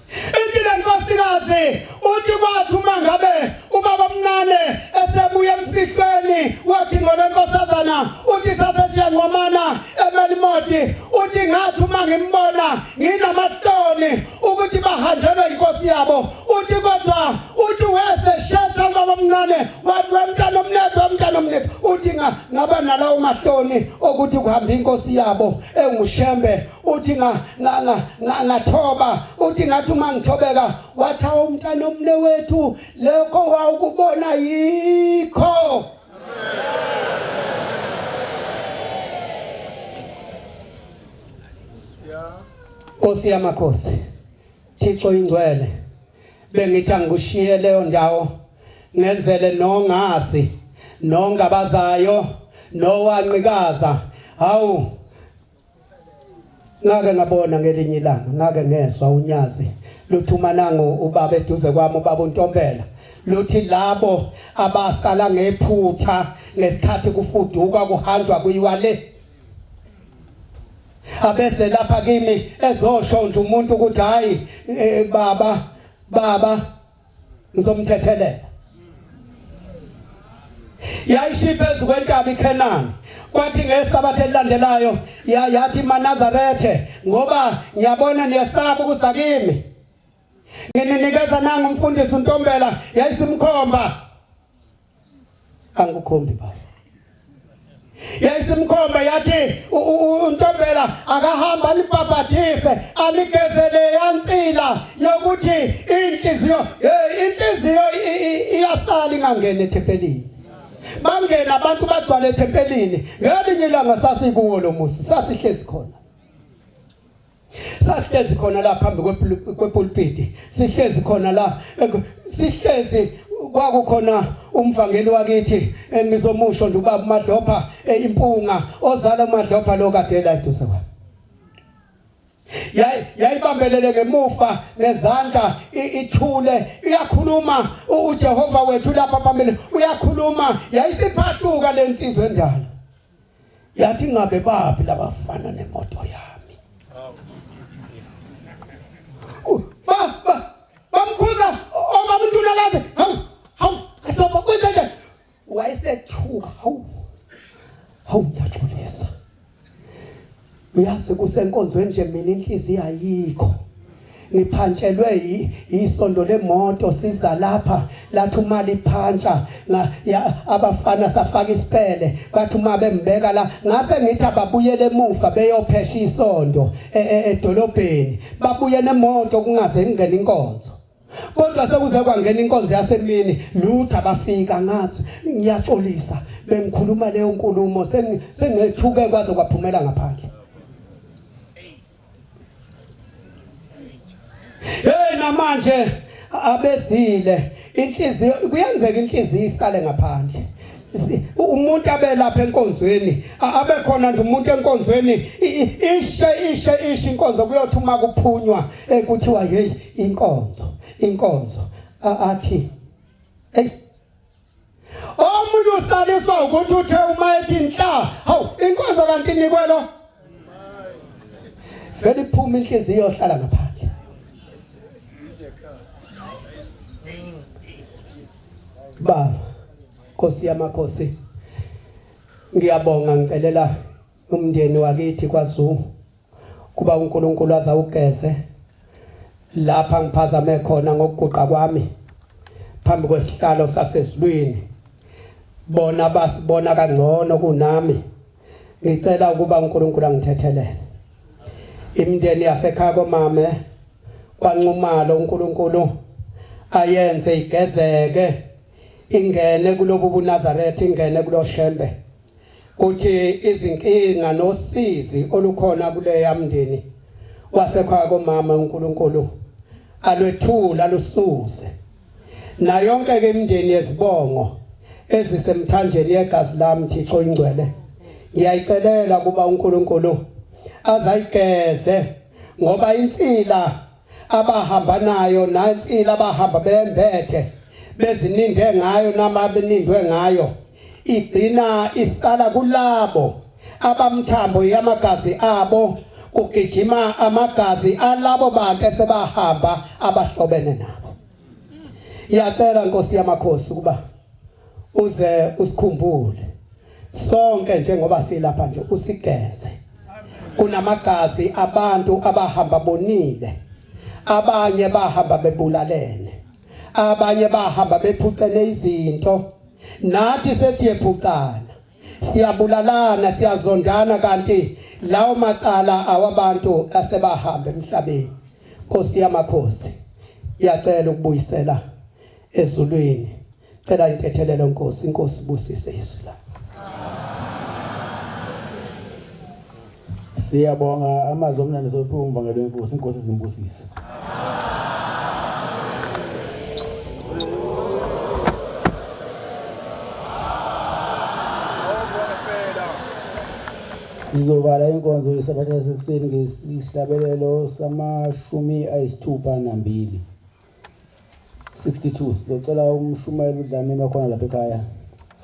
Ithi le nkosikazi uthi kwathi uma ngabe ubaba omncane esebuya emfihlweni wathi ngolenkosazana uthi sase siyanqomana emelimoti uthi ngathi uma ngimbona nginamahloni ukuthi bahanjelwe inkosi yabo uthi kodwa uthi wese shesha ubaba omncane wathi wemntana omnethu wemntana omnethu uthi ngaba nalawo mahloni okuthi kuhamba inkosi yabo enguShembe uthi nga nga nga ngathoba uthi ngathi uma ngithobeka wathi awu mntana omne wethu lokho wawukubona yikho. Nkosi yamakhosi Thixo ingcwele bengithi angikushiye leyo ndawo ngenzele nongazi nongabazayo nowanqikaza hawu Ngake ngabona ngelinye ilanga, ngake ngezwa unyazi luthuma nangu ubaba eduze kwami ubaba uNtombela luthi labo abasala ngephutha ngesikhathi kufuduka kuhanjwa kuyiwa le abeze lapha kimi ezosho nje umuntu ukuthi hayi eh, baba baba ngizomthethelela. Yayishiya phezu kwentaba iKhenani kwathi ngesabatha elilandelayo yathi maNazarethe ngoba ngiyabona niyesaba ukuza kimi ngininikeza nangu umfundisi uNtombela yayisimkhomba Angikukhombi baba. Yayisimkhomba yathi uNtombela akahamba alibhabhadise aligezele yansila yokuthi inhliziyo hey inhliziyo iyasala ingangeni ethempelini. Bangena abantu bagcwale ethempelini. Ngelinye ilanga sasikuwo lo muzi sasihlezi khona. Sahlezi khona la phambi kwepulpiti, sihlezi khona la, sihlezi kwakukhona umvangeli wakithi engizomusho nje ubaba uMadlopha eh, impunga ozala uMadlopha lo kade la eduze kwami. Yayibambelele ngemuva ngezandla ithule iyakhuluma uJehova wethu lapha phambili uyakhuluma yayisiphahluka lensizwe endala. Yathi ngabe baphi labafana nemoto yami. Ba ba bamkhulu. Wayesethuka, hawu hawu, ngiyaxolisa, uyazi kusenkonzweni nje mina inhliziyo ayikho, ngiphantshelwe isondo lemoto siza lapha, lathi uma liphantsha abafana safaka isipele, bathi uma bembeka la ngase ngithi ababuyele emuva beyophesha isondo e, e, edolobheni, babuye nemoto kungaze kungene inkonzo. Kodwa sekuze kwangena inkonzo yasemini, lutho abafika ngazi, ngiyaxolisa, bengikhuluma leyo nkulumo sengethuke kwaze kwaphumela ngaphandle. Hey, namanje abezile inhliziyo, kuyenzeka inhliziyo isale ngaphandle, umuntu abe lapha enkonzweni, abe khona nje umuntu enkonzweni, ishe ishe ishe inkonzo, kuyothi uma kuphunywa ekuthiwa hey, inkonzo inkonzo, athi hey. Omunye usaliswa ukuthi uthe uma ethi nhla, hawu, inkonzo kanti inikwe lo, vele iphuma inhliziyo ohlala ngaphandle. Baba Nkosi yamakhosi, ngiyabonga, ngicelela umndeni wakithi kwaZungu kuba uNkulunkulu azawugeze lapha ngiphazame khona ngokuguqa kwami phambi kwesihlalo sasezulwini. Bona basibona kangcono kunami. Ngicela ukuba uNkulunkulu angithethelele. Imindeni yasekhaya komame kwaNxumalo, uNkulunkulu ayenze igezeke, ingene kulobu buNazaretha, ingene kuloShembe, kuthi izinkinga nosizi olukhona kuleya mndeni wasekhaya komama uNkulunkulu alwethula alususe, na yonke ke imindeni yezibongo ezisemthanjeni yegazi lami. Thixo ingcwele, ngiyayicelela kuba uNkulunkulu azayigeze, ngoba insila abahamba nayo nansila abahamba bembethe bezininde ngayo nama benindwe ngayo igcina isala kulabo abamthambo yamagazi abo, kugijima amagazi alabo bantu esebahamba abahlobene nabo. Iyacela Nkosi yamakhosi ukuba uze usikhumbule sonke njengoba silapha nje, usigeze. Kunamagazi abantu abahamba bonile, abanye bahamba bebulalene, abanye bahamba bephucene izinto, nathi sesiyephucana, siyabulalana, siyazondana, kanti lawo macala awabantu asebahamba emhlabeni. Nkosi yamakhosi, iyacela ukubuyisela ezulwini, cela intethelelo Nkosi. Inkosi busise izwi la. Siyabonga amazwi omnandi sophiwa umvangeli wenkosi. Inkosi izimbusise. Ngizovala inkonzo yesabatha yasekuseni ngesihlabelelo sama-62, 62. Sizocela umshumayeli uDlamini wakhona lapha ekhaya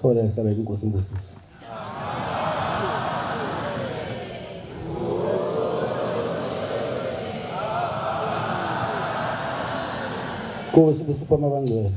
sole sihlabele. Inkosi imbusise. Nkosi busipha abangcwele.